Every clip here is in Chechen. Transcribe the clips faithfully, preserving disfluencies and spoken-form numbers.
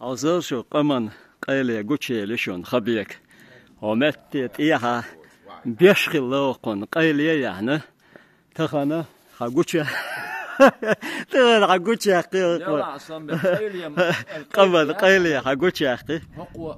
Хьовсал шу, къаман къайле гучели шун хабек. Хьо метте тӀехьа беш хилла окхун къайле яхьна. Тахана хьа гуча. Тахана хьа гуча яхкъи. Яла, сан бе, къайле, Къаман къайле хьа гуча яхкъи. Хокъо.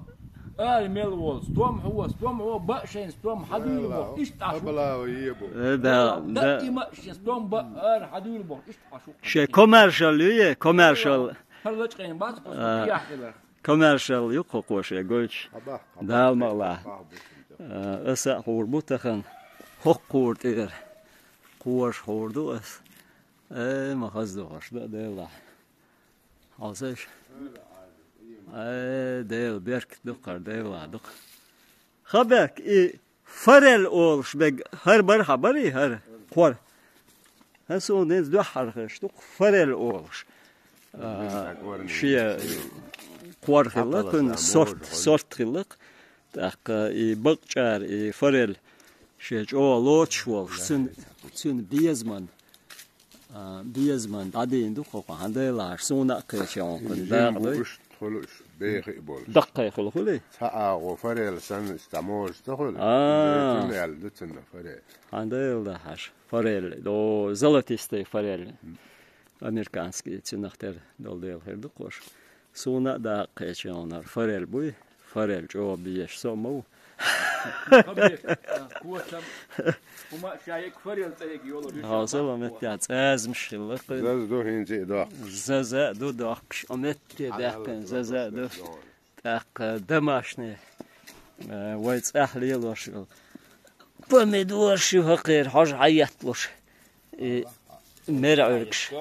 Ай, мел вол, стом хьо, стом хьо, ба шен, стом хьадуйла бо, ишт ашу. Абалава ебу. Э, да, да. Да, има шен, стом ба, ар хьадуйла бо, ишт ашу. Ше коммершал ю е, коммершал. Харлачкъен бац, а, яхилар. Коммершал ю хокъо ше гойч. Аба, аба. Дал мала. Аба, аба. Э, аса хурбу тахан. Хокъ хуртир. Куаш хурду ас. Э, ма хазду хош да, дела. Алсаш. Э, дел берк дукар, дела дук. Хабек и форель олш бег, хар бар хабар и хар. Квар. Хасун дез дух хар хаш дук, форель олш. А, шия квар хилла, кун сорт, сорт хилла. Так, и бакчар, и форель. Шия чо лоч волш, цун, цун безман. А, безман дӀадийна ду хӀокху, хьан дайлахьаш, суна а кхеча хьуна кхуьнан дакъа ду. Ишт хуьлу уьш, бехи а болуш. Даккхай хуьлу хуьлий? Цхьа агӀо форель санна, иштта можа ца хуьлу? А. Цунна аьлла ду цунна форель. Хьан дайлахьаш, форель, до золотистый форель. Американский цунах тера долу дела хир ду кхуш. Суна а дакъа кхеча хьуна, форель буй, форель чӀогӀа безаш со а ма ву. Кхабе, а, кхочам. ХӀума шайик форель цӀериг йолу. Хьо сала меттехь цӀазмаш хилла кхин. Заза ду хӀинца а доккхуш. Заза а ду доккхуш, о метте даьккхина заза а ду. ТӀаккха домашний, э, вай цӀахь лелош йолу. Помидораш ю хӀокхера, хьожа хьаетталуш. И мера Ӏуьргаш.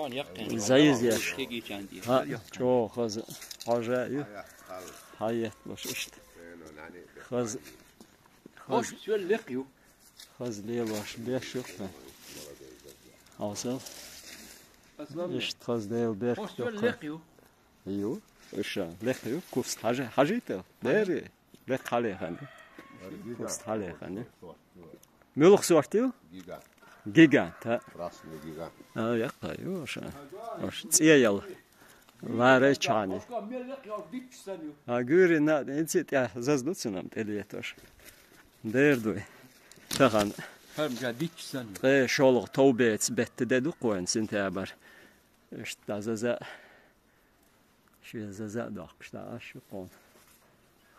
Зайзеш. ХӀаъ, чӀогӀа хаза. Хьожа ю. Хьаетталуш иштта. Хаза. Хаза. Хаза лелош беш ю. Хьовсал. Иштта хаза Дела беркат доккху. Ю, уьш лекха ю, куст хьажа-, хьажийта, дери, лекха хьалехана. Куст хьалехана. Муьлха сорт ю? Гигант. Гигант, а? Красный гигант. А, яккха ю, уьш. Уьш цӀе яла. Ларай чхьани. А, гуьйрина, инци тӀе заз ду цунам тӀе летош. Дер дуй. Тахан. Ткъе шолгӀа товбеца бетта де ду кхойн сентябрь. Иштта заза. Шен заза а доккхуш дӀа аш ю кхуна.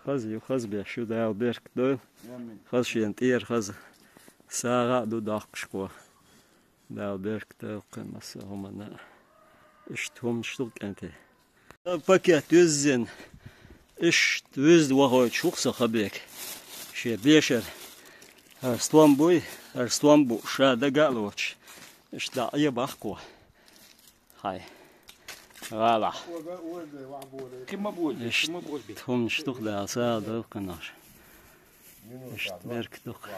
Хаза ю, хаза беш ю, Дала беркат дойла. Амин. Хаза шена тӀера хаза. СагӀа а ду доккхуш кхо. Дала беркат дойла кхин массо а хӀуманна. Иштта хӀуманаш ду кӀентий. Пакет вуьззина. Иштта вуьзна вахойтуш ву-кх со хабек. Шен бешара. ХӀара стом буй, хӀара стом бу, ша дага а лоцуш. Иштта дӀа Ӏебахкхо. Хьай. ГӀалахь. Кхин ма божа, кхин ма божа. Иштта хӀуманаш ду-кх, Дала сагӀа дойла кхин аш. Иштта беркат ду-кх.